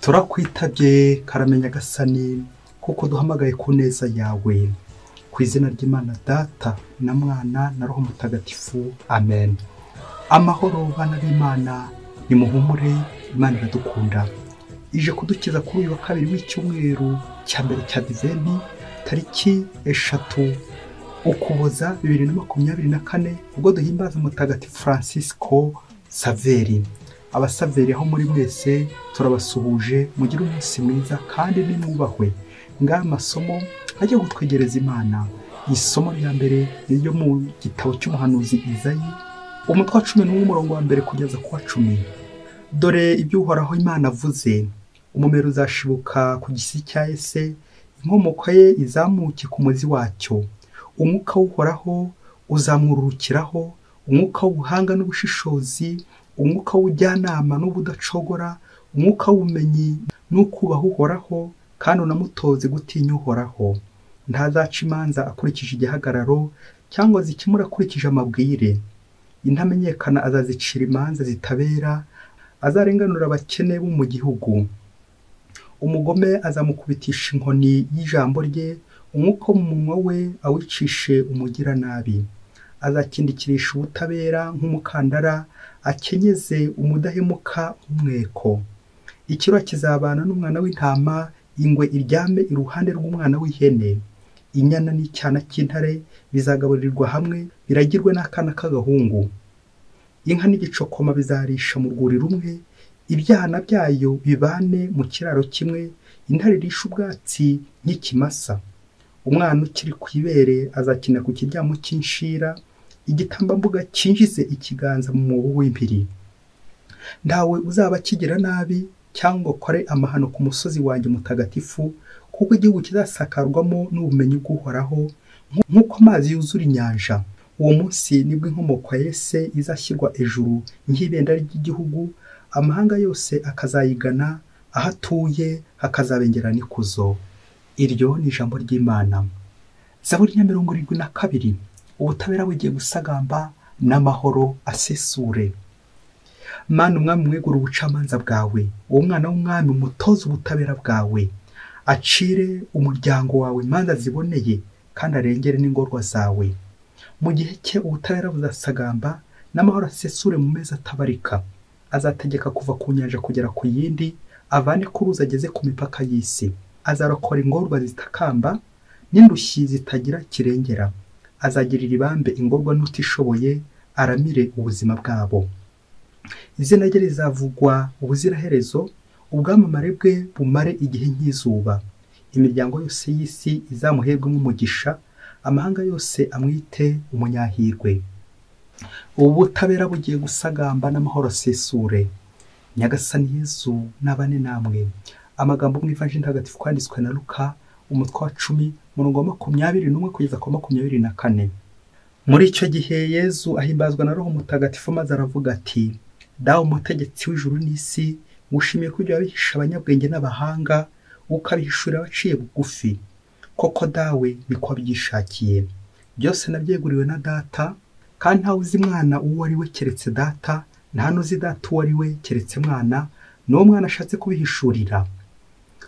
Turakwitabye karame Nyagasani, kuko duhamagaye ku neza yawe. Ku izina ry'Imana Data na Mwana na Roho Mutagatifu, amen. Amahoro bana b'Imana, nimuhumure, Imana iradukunda. Ije kudukiza kuri uyu wa kabiri w'icyumweru cya mbere cya Adiventi, tariki 3 Ukuboza 2024, ubwo duhimbaza Mutagatifu Francisco Saveri. Abasaveri aho muri mwese turabasuhuje, mugire umunsi mwiza kandi nimwubahwe. Ngaha amasomo ajya gutwegereza Imana. Isomo rya mbere ni ryo mu gitabo cy'umuhanuzi Izayi, umutwe wa 11 umurongo wa mbere kugeza ku wa 10. Dore ibyo Uhoraho Imana avuze: umumero uzashibuka ku gisi cya Yese, inkomoko ye izamuke ku muzi wacyo. Umwuka w'Uhoraho uzamwururukiraho, umwuka w'ubuhanga n'ubushishozi, umwuka w'ubujyanama n'ubudacogora, umwuka w'ubumenyi n'ukubaha Uhoraho, kandi unamutoze gutinya Uhoraho. Ntazaca imanza akurikije igihagararo, cyangwa zikemura akurikije amabwire. Intamenyekana azazicira imanza zitabera, azarenganura abakene bo mu gihugu. Umugome azamukubitisha inkoni y'ijambo rye, umwuka wo mu munwa we awicishe umugiranabi. Azakindikirisha ubutabera nk'umukandara, akenyeze umudahemuka nk'umweko. Ikirura kizabana n'umwana w'intama, ingwe iryame iruhande rw'umwana w'ihene. Inyana n'icyana cy'intare bizagaburirwa hamwe, biragirwe n'akana k'agahungu. Inka n'igicokoma bizarisha mu rwuri rumwe, ibyana byayo bibane mu kiraro kimwe, intare irisha ubwatsi nk'ikimasa. Umwana ukiri ku ibere azakina ku kiryamo cy'inshira, igitambambuga cyinjize ikiganza mu mwobo w'impiri. Ntawe uzaba akigira nabi cyangwa akore amahano ku musozi wanjye mutagatifu, kuko igihugu kizasakarwamo n'ubumenyi bw'Uhoraho nk'uko amazi yuzura inyanja. Uwo munsi nibwo inkomoko ya Yese izashyirwa ejuru nk'ibendera ry'igihugu, amahanga yose akazayigana, aho atuye hakazabengerana ikuzo. Iryo ni ijambo ry'Imana. Zaburi ya 72. Ubutabera bugiye gusagamba n'amahoro asesure. Mana umwami mwegura ubucamanza bwawe, uwo mwana w'umwami umutoze ubutabera bwawe, acire umuryango wawe imanza ziboneye, kandi arengere n'ingorwa zawe. Mu gihe cye ubutabera buzasagamba n'amahoro asesure mu mezi atabarika. Azategeka kuva ku nyanja kugera ku yindi, avane ku ruzi ageze ku mipaka y'isi. Azarokora ingorwa zitakamba n'indushyi zitagira kirengera. Azagirira ibambe ingorwa n'utishoboye, aramire ubuzima bwabo. Izina rye rizavugwa ubuziraherezo, ubwamamare bwe bumare igihe nk'izuba. Imiryango yose y'isi izamuherwemo umugisha, amahanga yose amwite umunyahirwe. Ubu butabera bugiye gusagamba n'amahoro asesure. Nyagasani Yezu nabane namwe. Amagambo mu Ivanjiri Ntagatifu kwanditswe na Luka, umutwe wa 10 umurongo wa 21 kugeza ku 24. Muri icyo gihe Yezu ahimbazwa na Roho Mutagatifu, maze aravuga ati: Dawe umutegetsi w'ijuru n'isi, ngushimiye ko ibyo wabihisha abanyabwenge n'abahanga, ukabihishurira abaciye bugufi. Koko Dawe niko wabyishakiye. Byose nabyeguriwe na Data, kandi ntawe uzi Mwana uwo ari we keretse Data, nta n'uzi Data uwo ari we keretse Mwana, n'uwo Mwana ashatse kubihishurira.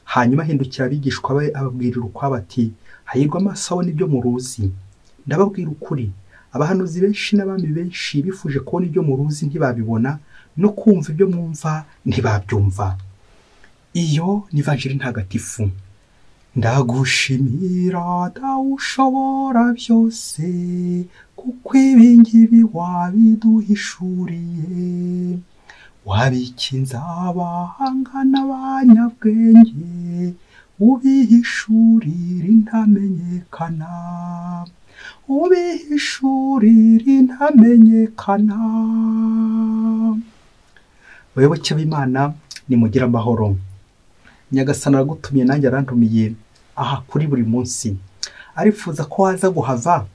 Hanyuma ahindukira abigishwa be ababwirira ukwabo ati: Hahirwa amaso abona ibyo muruzi. Ndababwira ukuri, abahanuzi benshi n'abami benshi bifuje kubona ibyo muruzi ntibabibona, no kumva ibyo mwumva ntibabyumva. Iyo ni Ivanjiri Ntagatifu. Ndagushimira Dawe ushobora byose, kuko ibi ngibi wabiduhishuriye. Wabikinze abahanga n'abanyabwenge, ubihishurira intamenyekana, ubihishurira intamenyekana. Bayoboke b'Imana, nimugire amahoro. Nyagasani aragutumiye nanjye arantumiye aha kuri buri munsi. Arifuza ko waza guhava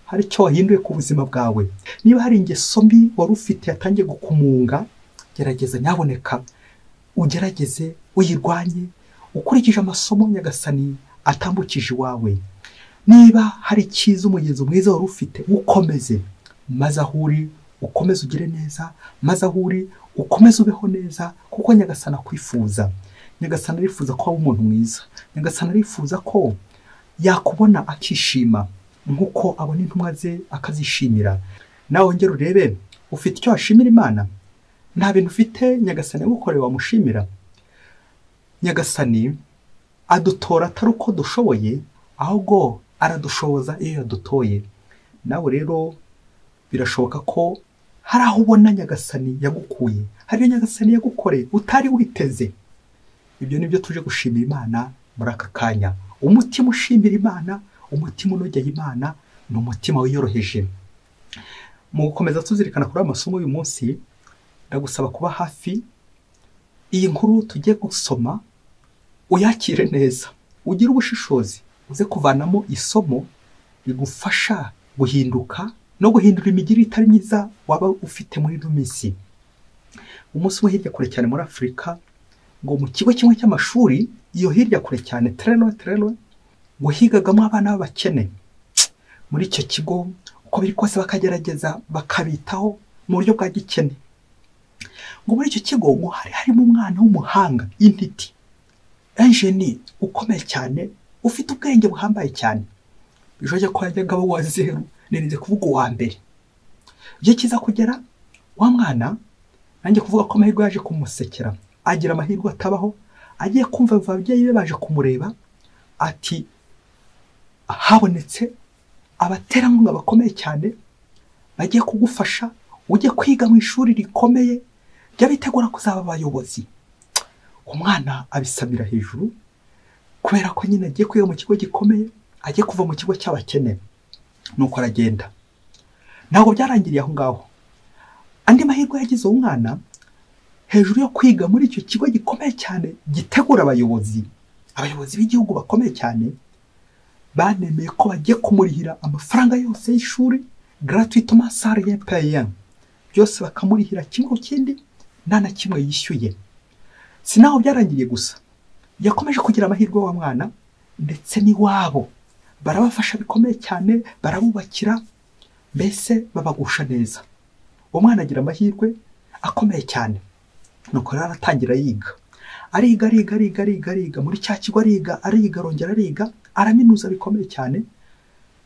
hari icyo wahinduye ku buzima bwawe. Niba hari ingeso mbi wari ufite yatangiye gukumunga, gerageza nyaboneka ugerageze uyirwanye ukurikije amasomo Nyagasani atambukije iwawe. Niba hari icyiza umugenzo mwiza wari ufite, ukomeze, maze aho uri ukomeze ugire neza, maze aho uri ukomeze ubeho neza, kuko Nyagasani akwifuza. Nyagasani arifuza ko waba umuntu mwiza. Nyagasani arifuza ko yakubona akishima nk'uko abona intumwa ze akazishimira. Nawe wongere urebe, ufite icyo washimira Imana? Nta bintu ufite Nyagasani yagukoreye wamushimira? Nyagasani adutora atari uko dushoboye, ahubwo aradushoboza iyo yadutoye. Nawe rero birashoboka ko hari aho ubona Nyagasani yagukuye, hari ibyo Nyagasani yagukoreye utari witeze. Ibyo ni byo tuje gushimira Imana muri aka kanya. Umutima ushimira Imana, umutima unogeye Imana, ni umutima wiyoroheje. Mu gukomeza tuzirikana kuri amasomo y'uyu munsi, ndagusaba kuba hafi iyi nkuru tugiye gusoma, uyakire neza, ugire ubushishozi, uze kuvanamo isomo rigufasha guhinduka no guhindura imigirire itari myiza waba ufite muri ino minsi. Umunsi umwe hirya kure cyane muri Afurika, ngo mu kigo kimwe cy'amashuri, iyo hirya kure cyane terero terero, ngo higagamo abana b'abakene. Muri icyo kigo uko biri kose bakagerageza bakabitaho mu buryo bwa gikene. Ngo muri icyo kigo ngo hari harimo umwana w'umuhanga, intiti, enjeni ukomeye cyane, ufite ubwenge buhambaye cyane. Bishoboke ko yajyaga aba uwa zeru, nirinze kuvuga uwa mbere. Igihe kiza kugera, wa mwana nanjye kuvuga ko amahirwe yaje kumusekera, agira amahirwe atabaho, agiye kumva ababyeyi be baje kumureba, ati habonetse abaterankunga bakomeye cyane bagiye kugufasha ujye kwiga mu ishuri rikomeye ry'abitegura kuzaba abayobozi. Umwana abisabira hejuru kubera ko nyine agiye kwiga mu kigo gikomeye, agiye kuva mu kigo cy'abakene. Nuko aragenda. Ntabwo byarangiriye aho ngaho. Andi mahirwe yagize uwo mwana, hejuru yo kwiga muri icyo kigo gikomeye cyane gitegura abayobozi, abayobozi b'igihugu bakomeye cyane, banemeye ko bagiye kumurihira amafaranga yose y'ishuri gratuitement sans rien payer, byose bakamurihira kimwe ku kindi, nta na kimwe yishyuye. Si naho byarangiriye gusa, yakomeje kugira amahirwe wa mwana, ndetse n'iwabo barabafasha bikomeye cyane, barabubakira, mbese babagusha neza. Uwo mwana agira amahirwe akomeye cyane. Nuko rero aratangira yiga, ariga ariga ariga ariga ariga muri cya kigo, ariga ariga arongera ariga, araminuza bikomeye cyane,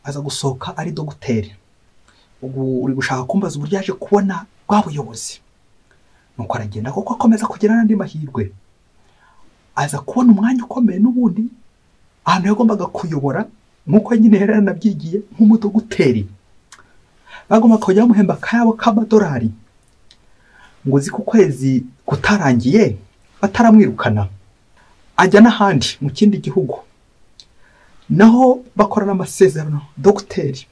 aza gusohoka ari dogiteri. Ubu uri gushaka kumbaza uburyo yaje kubona bwa buyobozi. Nuko aragenda kuko akomeza kugira n'andi mahirwe, aza kubona umwanya ukomeye n'ubundi ahantu yagombaga kuyobora, nk'uko nyine yari yaranabyigiye nk'umudogiteri. Bagomba kujya bamuhemba akayabo k'amadolari. Ngo uzi ko ukwezi kutarangiye bataramwirukana, ajya n'ahandi mu kindi gihugu, naho bakorana amasezerano dogiteri.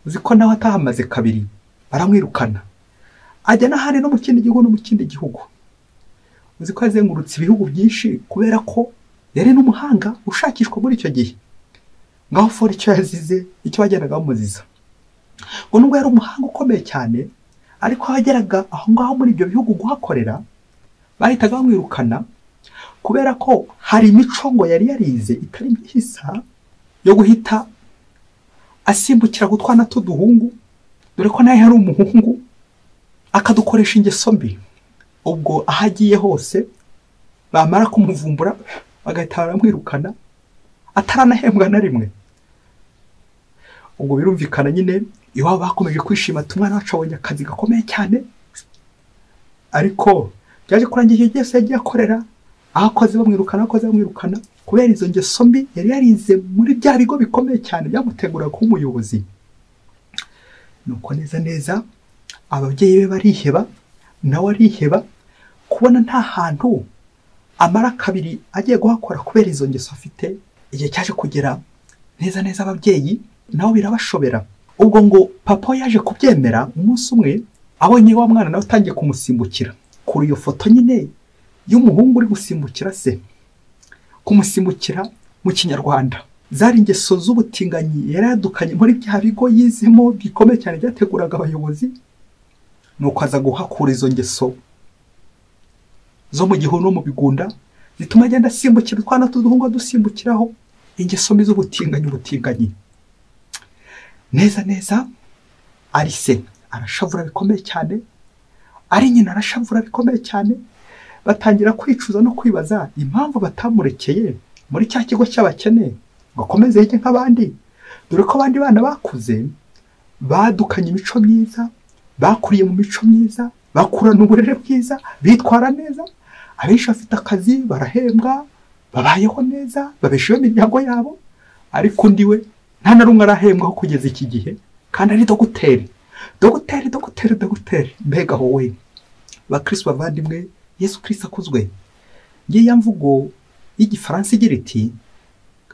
Uzi ko nawe atahamaze kabiri baramwirukana, ajya n'ahandi no mu kindi gihugu no mu kindi gihugu. Uzi ko yazengurutse ibihugu byinshi kubera ko yari n'umuhanga ushakishwa muri icyo gihe. Ngaho fora icyo yazize, icyo bagendaga bamuziza. Ngo nubwo yari umuhanga ukomeye cyane, ariko aho yageraga aho ngaho muri ibyo bihugu guhakorera, bahitaga bamwirukana kubera ko hari imico ngo yari yarize itari myiza yo guhita asimbukira gutwana tuduhungu, dore ko nawe yari umuhungu, akadukoresha ingeso mbi. Ubwo aho agiye hose bamara kumuvumbura bagahita baramwirukana ataranahembwa na rimwe. Ubwo birumvikana nyine iwabo bakomeje kwishima, ati umwana wacu abonye akazi gakomeye cyane. Ariko byaje kurangira icyo gihe yagiye akorera, aho akoze bamwirukana, akoze bamwirukana, kubera izo ngeso mbi yari yarize muri bya bigo bikomeye cyane byamuteguraga kuba umuyobozi. Nuko neza neza ababyeyi be bariheba, nawe ariheba, kubona nta hantu amara kabiri agiye guhakora kubera izo ngeso afite. Igihe cyaje kugera neza neza ababyeyi nabo birabashobera. Ubwo ngo papa yaje kubyemera umunsi umwe abonye wa mwana nawe atangiye kumusimbukira. Kuri iyo foto nyine y'umuhungu uri gusimbukira se, kumusimbukira mu Kinyarwanda, zari ingeso z'ubutinganyi yari yadukanye muri bya bigo yizemo bikomeye cyane byateguraga abayobozi. Nuko aza guhakura izo ngeso zo mu gihuru no mu bigunda, zituma agenda asimbukira utwana tuduhungu dusimbukiraho ingeso mbi z'ubutinganyi. Ubutinganyi neza neza ari se arashavura bikomeye cyane, ari nyina arashavura bikomeye cyane. Batangira kwicuza no kwibaza impamvu batamurekeye muri cya kigo cy'abakene ngo akomeze yige nk'abandi, dore ko abandi bana bakuze badukanye imico myiza, bakuriye mu mico myiza, bakurana uburere bwiza, bitwara neza. Abenshi bafite akazi, barahembwa, babayeho neza, babesheho imiryango yabo. Ariko undi we nta na rumwe arahembwaho kugeza iki gihe, kandi ari dogiteri dogiteri dogiteri dogiteri. Mbega wowe! Bakristo bavandimwe, Yesu Kristo akuzwe. Ngiya mvugo y'Igifaransa igira iti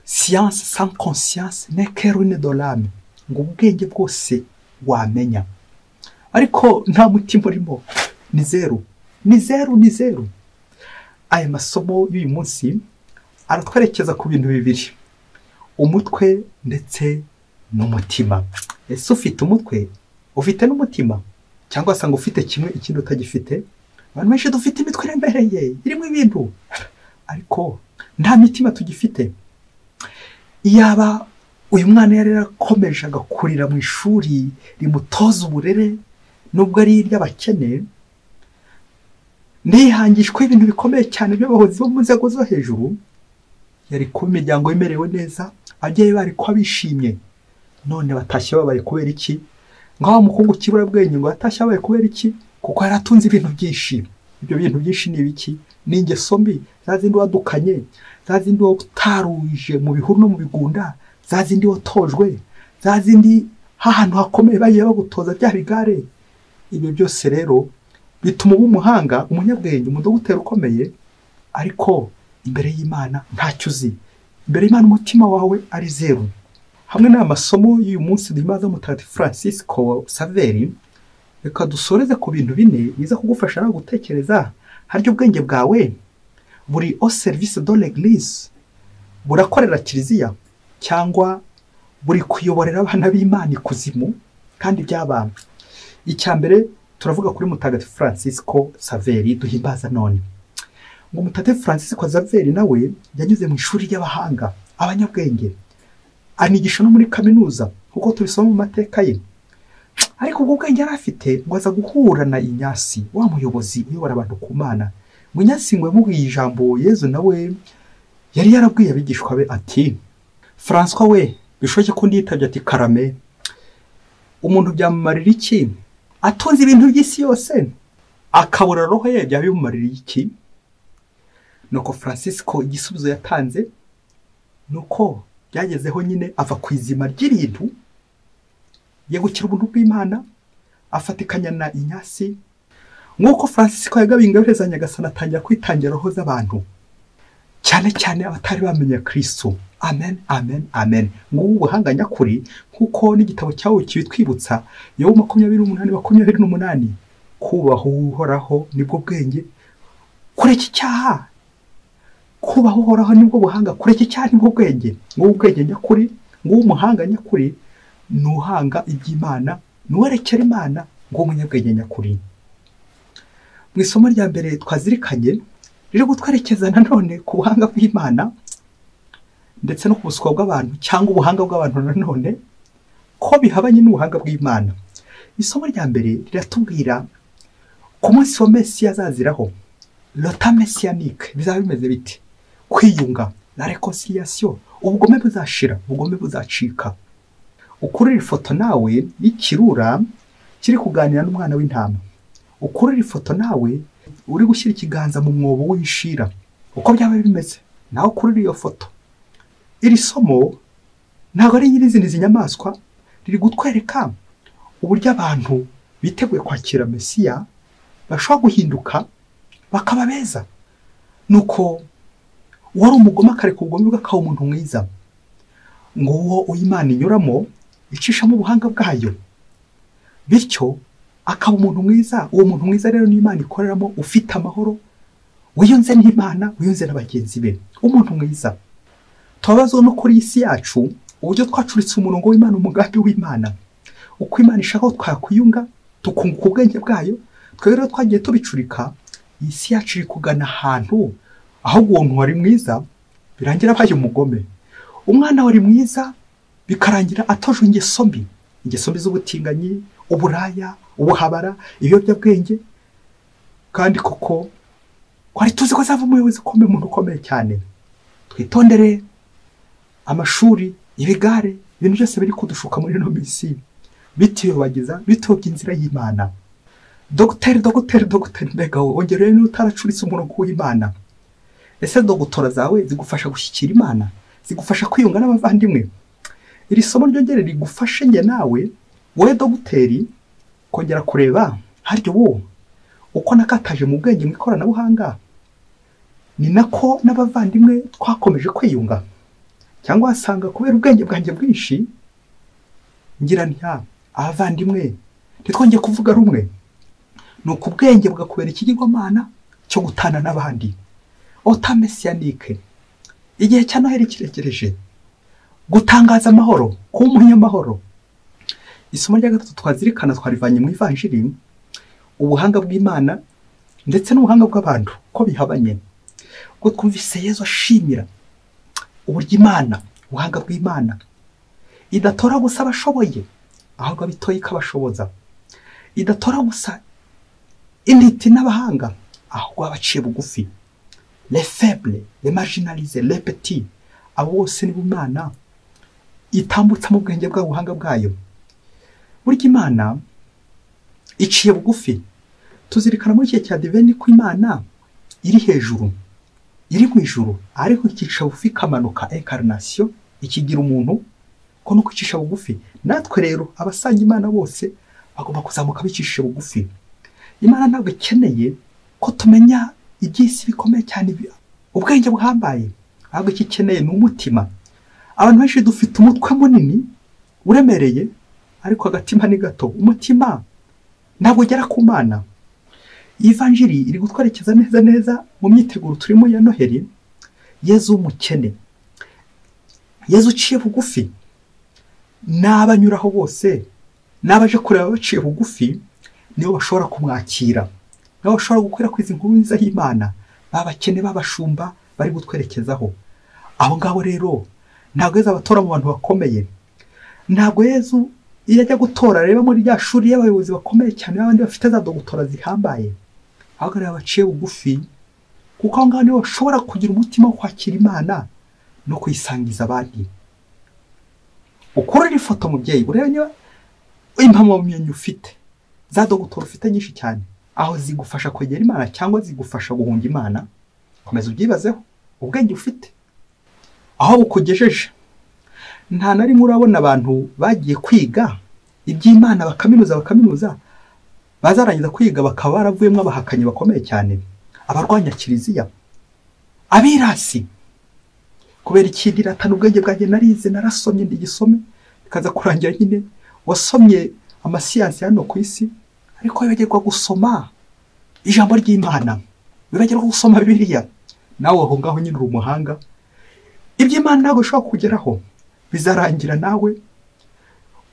science sans conscience n'est que ruine de l'âme, ngo ubwenge bwose wamenya ariko nta mutima urimo ni zeru, ni zeru, ni zeru. Aya masomo y'uyu munsi aratwerekeza ku bintu bibiri: umutwe ndetse n'umutima. Ese ufite umutwe, ufite n'umutima, cyangwa se ngo ufite kimwe ikindi utagifite? Abantu benshi dufite imitwe iremereye irimo ibintu, ariko nta mitima tugifite. Iyaba uyu mwana yari yarakomeje agakurira mu ishuri rimutoza uburere, nubwo ari iry'abakene, ntihangishwe ibintu bikomeye cyane by'abahozi bo mu nzego zo hejuru, yari kuba imiryango imerewe neza, ababyeyi bari kuba bishimye. None batashye babaye kubera iki? Ngaho umukungu kiburabwenge ngo yatashye abaye kubera iki? Kuko yari atunze ibintu byinshi. Ibyo bintu byinshi ni ibiki? Ni ingeso mbi, za zindi wadukanye, za zindi utaruje mu bihuru no mu bigunda, za zindi watojwe, za zindi hahantu hakomeye bagiye bagutoza bya bigare. Ibyo byose rero bituma uba umuhanga, umunyabwenge, umudogiteri ukomeye, ariko imbere y'Imana ntacyo uzi. Imbere y'Imana umutima wawe ari zeru. Hamwe n'amasomo y'uyu munsi duhimbaza Mutagatifu Francisco Saveri, reka dusoreze ku bintu bine biza kugufasha nawe gutekereza haryo ubwenge bwawe buri au service de l'église, burakorera kiliziya, cyangwa buri kuyoborera abana b'Imana ikuzimu kandi by'abantu. Icya mbere turavuga kuri Mutagatifu Francisco Saveri duhimbaza none. Ngo Mutagatifu Francisco Saveri nawe yanyuze mu ishuri ry'abahanga, abanyabwenge, anigisha no muri kaminuza kuko tubisoma mu mateka ye. Ariko ubwo bwenge yari afite ngo aza guhura na Inyasi, wa muyobozi uyobora abantu ku Mana. Ngo Inyasi ngo yamubwiye ijambo Yezu nawe yari yarabwiye abigishwa be ati: François we, bishoboke ko nditabye ati karame, umuntu byamumarira iki atunze ibintu by'isi yose akabura roho ye, byaba bimumarira iki? Nuko Francisco igisubizo yatanze nuko byagezeho nyine ava ku izima ry'ibintu, yegukira ubuntu bw'Imana, afatikanya na Inyasi. Nk'uko Francisco yagabiye ingabire za Nyagasani, atangira kwitangira roho z'abantu, cyane cyane abatari bamenya Kristo. Amen, amen, amen. Ngubu ubuhanga nyakuri, nk'uko n'igitabo cyawe kibitwibutsa, Yobu 28:28, kubaha Uhoraho nibwo bwenge, kureka icyaha. Kubaha Uhoraho nibwo buhanga, kureka icyaha nibwo bwenge. Ngubu ubwenge nyakuri, ngubu umuhanga nyakuri, nuhanga iby'Imana, nuwerekera Imana, nguwo umunyabwenge nyakuri. Mu isomo rya mbere twazirikanye riri gutwerekeza nanone ku buhanga bw'Imana ndetse no ku buswa bw'abantu, cyangwa ubuhanga bw'abantu nanone ko bihabanye n'ubuhanga bw'Imana. Isomo rya mbere riratubwira ku munsi wa Mesiya azaziraho, lota messianique, bizaba bimeze bite? Kwiyunga, la réconciliation, ubugome buzashira, ubugome buzacika. Ukurira ifoto nawe y'ikirura kiri kuganira n'umwana w'intama. Ukurira ifoto nawe uri gushyira ikiganza mu mwobo w'inshira, uko byaba bimeze nawe ukurira iyo foto. Iri somo ntabwo ari nyirizina izi nyamaswa, riri gutwereka uburyo abantu biteguye kwakira Mesiya bashobora guhinduka bakaba beza. Nuko uwari umugome akareka ubugome bwe akaba umuntu mwiza, ngo uwo Imana inyuramo icishamo ubuhanga bwayo, bityo akaba umuntu mwiza. Uwo muntu mwiza rero ni Imana ikoreramo, ufite amahoro, wiyunze n'Imana, wiyunze na bagenzi be, umuntu mwiza. Tubabazwa no kuri isi yacu uburyo twacuritse umurongo w'Imana, umugambi w'Imana, uko Imana ishaka ko twakwiyunga tukunguka ubwenge bwayo. Twe rero twagiye tubicurika, isi yacu iri kugana ahantu aho umuntu wari mwiza birangira abaye umugome, umwana wari mwiza bikarangira atojwe ingeso mbi, ingeso mbi z'ubutinganyi, uburaya, ubuhabara, ibiyobyabwenge. Kandi koko Twari tuzi ko azava umuyobozi ukomeye, umuntu ukomeye cyane. Twitondere amashuri, ibigare, ibintu byose biri kudushuka muri ino minsi, bituyobagiza, bitobya inzira y'Imana. Dogiteri, dogiteri, dogiteri, mbega wowe wongera urebe niba utaracuritse umurongo w'Imana. Ese dogutora zawe zigufasha gushyikira Imana, zigufasha kwiyunga n'abavandimwe? Iri somo ryongere rigufashe njye nawe, wowe dogiteri, kongera kureba haryo wowe uko nakataje mu bwenge mu ikoranabuhanga, ni nako n'abavandimwe twakomeje kwiyunga. Cyangwa wasanga kubera ubwenge bwanjye bwinshi ngira nti abavandimwe ntitwongeye kuvuga rumwe. Nuko ubwenge bugakubera ikigirwamana cyo gutana n'abandi. Ota mesiyanike, igihe cya Noheli kiregereje, gutangaza amahoro, kuba umunyamahoro. Isomo rya gatatu twazirikana twarivanye mu Ivanjiri, ubuhanga bw'Imana ndetse n'ubuhanga bw'abantu ko bihabanye. Ubwo twumvise Yezu ashimira uburyo Imana, ubuhanga bw'Imana idatora gusa abashoboye, ahubwo abitoye ikabashoboza. Idatora gusa intiti n'abahanga, ahubwo abaciye bugufi, les faibles, les marginalisés, les petits, abo bose ni Imana itambutsa mu bwenge bwa buhanga bwayo. Burya Imana iciye bugufi. Tuzirikana muri iki cya Advent ko Imana iri hejuru, iri mu ijuru, ariko ikicisha bugufi ikamanuka, incarnation, ikigira umuntu, ko no kwicisha bugufi. Natwe rero abasanga Imana bose bagomba kuzamuka bicishije bugufi. Imana ntabwo ikeneye ko tumenya iby'isi bikomeye cyane, ubwenge buhambaye, ahubwo icyo ikeneye ni umutima. Abantu benshi dufite umutwe munini uremereye, ariko agatima ni gato. Umutima ntabwo ugera ku Mana. Ivanjiri iri gutwerekeza neza neza mu myiteguro turimo ya Noheli. Yezu w'umukene, Yezu uciye bugufi, n'abanyuraho bose, n'abaje kureba baciye bugufi, nibo bashobora kumwakira, nibo bashobora gukwirakwiza inkuru nziza y'Imana. Babakene babashumba bari gutwerekezaho. Abo ngabo rero ntabwo Yezu abatora mu bantu bakomeye. Ntabwo Yezu iyo ajya gutora reba muri rya shuri y'abayobozi bakomeye cyane, abandi bafite za dogutora zihambaye, ahubwo reba baciye bugufi, kuko aho ngaho nibo bashobora kugira umutima wo kwakira Imana no kuyisangiza abandi. Ukurure ifoto mubyeyi, urebe niba impamyabumenyi ufite, za dogutora ufite nyinshi cyane, aho zigufasha kwegera Imana cyangwa zigufasha guhunga Imana. Komeza ubyibazeho, ubwenge ufite aho bukugejeje. Nta na rimwe urabona abantu bagiye kwiga iby'Imana bakaminuza, bazarangiza kwiga bakaba baravuyemo abahakanyi bakomeye cyane, abarwanya kiliziya, abirasi. Kubera ikindi ratana ubwenge bwanjye, narize, narasomye, ndigisome, bikaza kurangira nyine wasomye amasiyansi hano ku isi, ariko wibagirwa gusoma ijambo ry'Imana, wibagirwa gusoma Bibiliya. Nawe aho ngaho nyine uri umuhanga, iby'Imana ntabwo ushobora kugeraho. Bizarangira nawe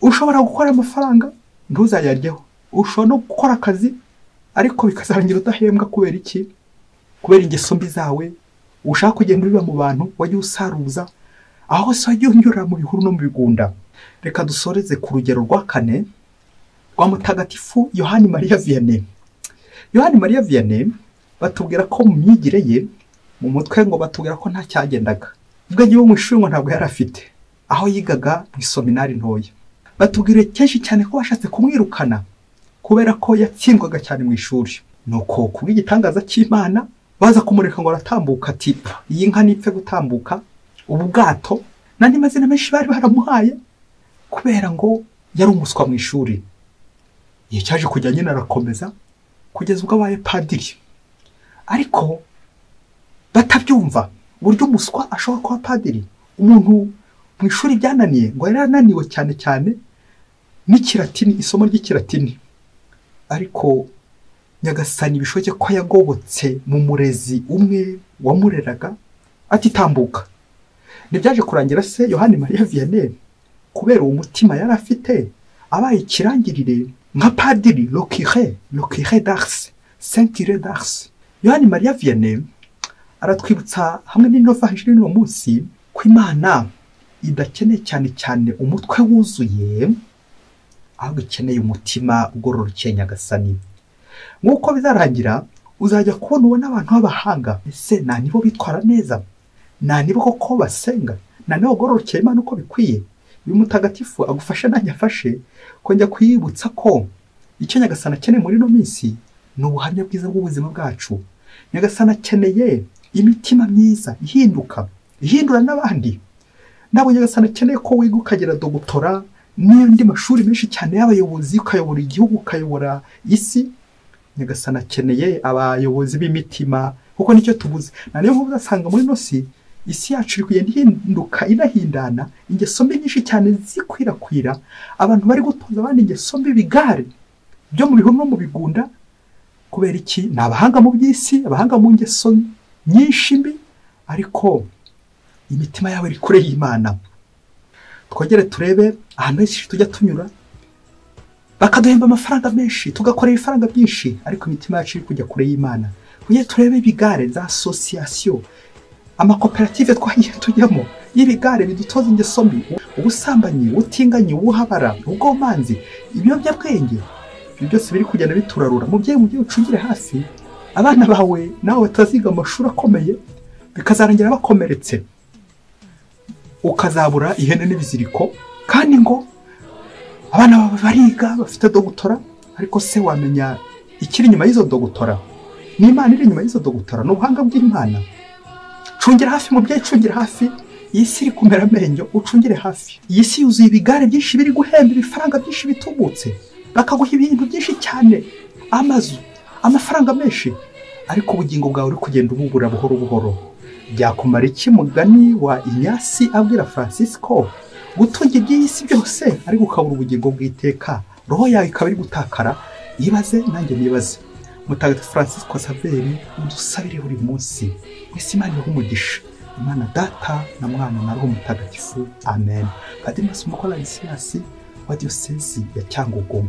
ushobora gukora amafaranga ntuzayaryeho, ushobora no gukora akazi ariko bikazarangira udahembwa. Kubera iki? Kubera ingeso mbi zawe. Ushaka kugenda uriba mu bantu, wajya usaruza aho hose, wajya unyura mu bihuru no mu bigunda. Reka dusoreze ku rugero rwa kane rwa Mutagatifu Yohani Mariya Vianney. Yohani Mariya Vianney batubwira ko mu myigire ye mu mutwe ngo batubwira ko nta cyagendaga, ubwenge bwo mu ishuri ngo ntabwo yari afite, aho yigaga mu isominari ntoya. Batubwira kenshi cyane ko bashatse kumwirukana kubera ko yatsindwaga cyane mu ishuri. Nuko kubw'igitangaza cy'Imana baza kumureka ngo aratambuka, ati iyi nka nipfe gutambuka ubu bwato, n'andi mazina menshi bari baramuhaye kubera ngo yari umuswa mu ishuri. Igihe cyaje kujya nyine arakomeza kugeza ubwo abaye padiri, ariko batabyumva uburyo umuswa ashobora kuba padiri. Umuntu mu ishuri byananiye, ngo yari ananiwe cyane cyane n'ikiratini, isomo ry'ikiratini, ariko Nyagasani bishoboke ko yagobotse mu murezi umwe wamureraga atitambuka. Ntibyaje kurangira se Yohani Mariya Vianney kubera uwo mutima yari afite abaye ikirangirire nka padiri, le curé d'Ars, Saint Curé d'Ars. Yohani Mariya Vianney aratwibutsa hamwe n'ino vanjiri n'uwo munsi ko Imana idakeneye cyane cyane umutwe wuzuye, ahubwo ikeneye umutima ugororokeye Nyagasani. Nk'uko bizarangira Uzajya kubona ubona abantu b'abahanga, ese nta nibo bitwara neza, nta nibo koko basenga, nta nibo bagororokeye Imana uko bikwiye? Uyu mutagatifu agufashe nanjye afashe ko njya kwibutsa ko icyo Nyagasani akeneye muri ino minsi ni ubuhamya bwiza bw'ubuzima bwacu. Nyagasani akeneye imitima myiza ihinduka, ihindura n'abandi. Ntabwo Nyagasani akeneye ko wiga ukagira dogutora n'andi mashuri menshi cyane y'abayobozi, ukayobora igihugu, ukayobora isi. Nyagasani akeneye abayobozi b'imitima, kuko nicyo tubuze. Na niyo mpamvu uzasanga muri ino si, isi yacu iri kugenda ihinduka, inahindana, ingeso mbi nyinshi cyane zikwirakwira, abantu bari gutoza abandi ingeso mbi, ibigare byo mu bihuru no mu bigunda. Kubera iki? Ni abahanga mu by'isi, abahanga mu ngeso nyinshi mbi, ariko imitima yabo iri kure y'Imana. Twongere turebe ahantu henshi tujya tunyura, bakaduhemba amafaranga menshi, tugakorera ibifaranga byinshi, ariko imitima yacu iri kujya kure y'Imana. Twongere turebe ibigare za asosiyasiyo, amakoperative twagiye tujyamo y'ibigare bidutoza ingeso mbi, ubusambanyi, ubutinganyi, ubuhabara, ubwomanzi, ibiyobyabwenge, ibyo byose biri kugenda biturarura. Mubyeyi, mubyeyi, ucungire hafi abana bawe, nawe bataziga amashuri akomeye bikazarangira bakomeretse, ukazabura ihene n'ibiziriko, kandi ngo abana bawe bariga bafite dogutora, ariko se wamenya ikiri inyuma y'izo dogutora? Ni Imana iri inyuma y'izo dogutora, ni ubuhanga bw'Imana. Cungira hafi mubyeyi, cungira hafi. Iyi si iri kumera amenyo, ucungire hafi. Iyi si yuzuye ibigare byinshi biri guhemba ibifaranga byinshi bitubutse, bakaguha ibintu byinshi cyane, amazu, amafaranga menshi, ariko ubugingo bwawe uri kugenda ububura buhoro buhoro. Byakumara iki? Mugani wa Inyasi abwira Francisco, gutunga iby'iyi si byose ariko ukabura ubugingo bw'iteka, roho yawe ikaba iri gutakara. Ibaze nanjye nibaze. Mutagatifu Francisco Xaveri, udusabire buri munsi. Mwese Imana ibahe umugisha. Imana Data na Mwana na Roho Mutagatifu. Amen. Padiri Masumbuko Ladislas wa Diyosezi ya Cyangugu.